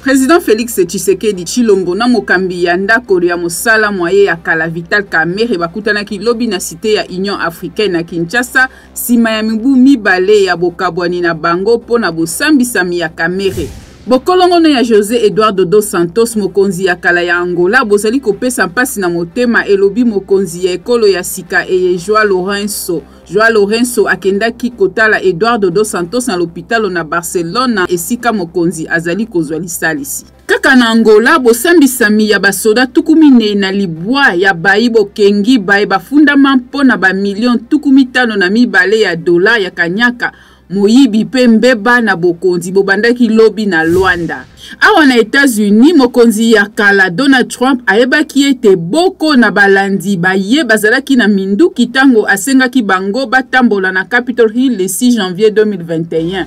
President Felix Tshisekedi Tshilombo na mokambi ya ndako ya mosala mwa ye ya kala Vital Kamerhe bakutanaki lobi na cite ya Union africaine na Kinshasa nsima ya mibu mibale ya bokabwani na bango mpo na bosambisami ya Kamerhe. Bokolongono ya Jose Eduardo dos Santos, mokonzi ya kala ya Angola, bozali kopesa mpasi na motema, elobi mokonzi ya ekolo ya sika eye Joao Lourenço. Joao Lourenço akendaki kotala Eduardo dos Santos na lopitalo na Barcelona, esika mokonzi azali kozwa lisalisi. Kaka na Angola, bosambisami ya basoda 49 ya bayi bokengi baye bafundama mpo na bamilio 52 ya dola ya kanyaka, moyibi mpe mbeba na bokonzi bobandaki lobi na Luanda. Awa na Etats-Unis, mokonzi ya kala Donald Trump ayebaki ete boko na balandi baye bazalaki na minduki ntango asengaki bango batambola na Capitol Hill le 6 janvier 2021.